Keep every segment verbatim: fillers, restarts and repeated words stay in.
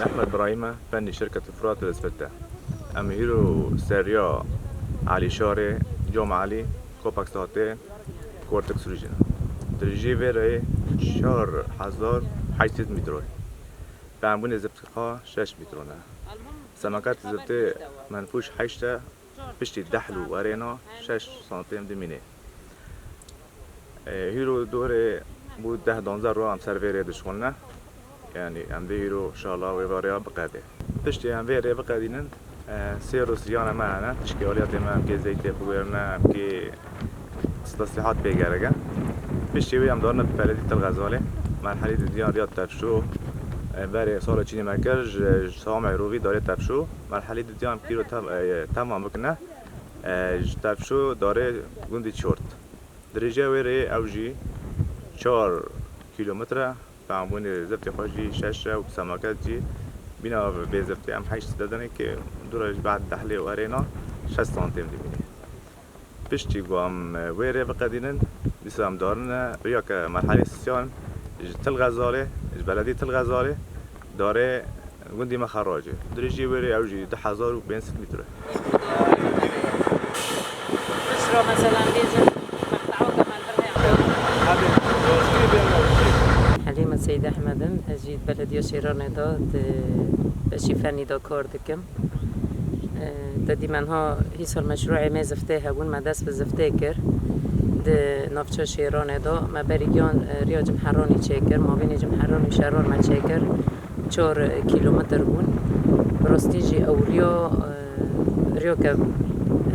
Ehmed Birahîm e, fenî şirketê Firat li Îsfet e. Em hîro seriya Elî Şarê, Com Elî, Kopak Satê, Kortik Sirûcê ne. Dirêjiyê vê rêyê çar hezar heşt sed metro ye. Pembûnê ziftê xwe şeş metro ne. Semaket ziftê menfûş heşt e, piştî dehl û werêna şeş santîm dimîne. E, hîro dorê bû deh danzdeh roj em ser vê rê dişixulne. Yanî em vê hîro şala wê va rêya biqedê. Piştî em vê rê biqedînin, e, sêr û siyana me hene, tişkê aliyatê me, em kê zeytê xwe wêrine, em kê teslihat pê gerek e. Piştî wê em darine beledî Til Xezalê. Merhelî didiyan riya Tepşo, e, berê sala çînê me kir, ji, ji Samê Rovî darê Tepşo. Merhelî didiyan em kîro tev-, e, temam bikine. E, ji Tepşo darê gundî Çort. Dirêjiya wê rê ew jî çar kîlometre, pembûnê ziftê xwe jî şeş e û semaket jî bîna vê ziftê em heşt sed dedinê ki dûra ji bad dehlê û erêna şeş santîm dimîne. Piştî ku em wê rê biqedînin, dîsa em darine riya ke merhelê sisyan ji Til Xezalê, ji beledî Til Xezalê, darê gundî me Xerracê. Dirêjiyê wê rê ew jî du hezar û pênc sed metre. Piştre mesela bêjin, meqtewa ke me li vir heye. Helîme Seyîd Ehmed im, ez jî di Belediya Şêranê de di beşî fenî de kar dikim. E, te dî me niha hîsal meşrûê me ziftê hebûn, me dest bi ziftê kir. Di navça Şêranê de me berî giyan, e, riya Cimheranî çêkir, mavînê Cimheranî Şeran me çêkir. Çar kîlometr bûn. Bi rastî jî ew riya, e, riyake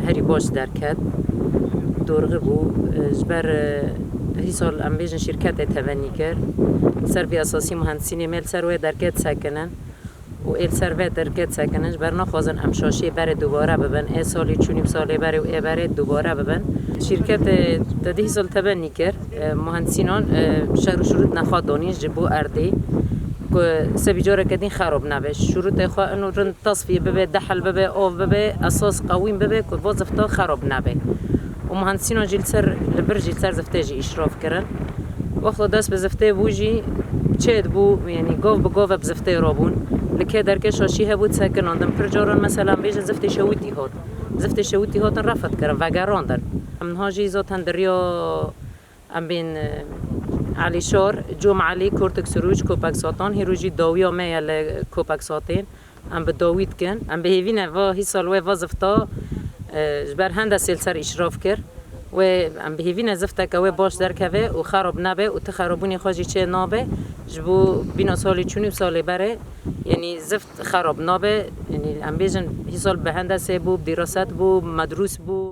herî baş derket. Dorxî bû. E, ji ber, e, hîsal em bêjin şîrketê tevenî kir. Li ser vî esasî muhendisînê me li ser wê derkê disekinin. Û ê li ser vê derkê disekinin. Ji ber naxwazin em şaşiyê berê dubare bibin. Ê salî çûnî bi salê berê û ê berê dubare bibin. Şîrketê te dî hîsal tevenî kir. E, muhendisînan, e, şer û şurût nexwe danîn ji bo erdê, ku sebî careke din xerab nebe. Şurûtê xwe ino rind tasfî bibe, dehl bibe, av bibe, esas qewîm bibe, ku va zifta xerab nebe. Û muhendisînan jî li ser, li vir jî li ser ziftê jî îşraf kirin. Wexta dest bi ziftê bû jî çêt bû, yanî gav bi gav bi ziftê rabûn. Li kê derkê şaşî hebû disekinandin. Pir caran mesela bêjin ziftê şewitî hat. Ziftê şewitî hatin refet kirin, vegerandin. Em niha jî zaten di riya Em bên, e, Elîşar, Com Elî, Kortik Sirûc, Kopek Satan, hîro jî dawiya me ye li Kopek Satên. Em bi dawî dikin. Em bi hêvî ne va hîsal wê va zifta, e, ji ber hendesê li ser îşraf kir. Wê, em bi hêvî ne zifteke wê baş derkeve û xerab nebe û ti xerabûnê xwe jî çê nabe. Ji bo bîna salê çûnî û salê berê, yanî zift xerab nabe. Yanî em bêjin hîsal bi hendesê bû, bi dîraset bû, bi medrûs bû.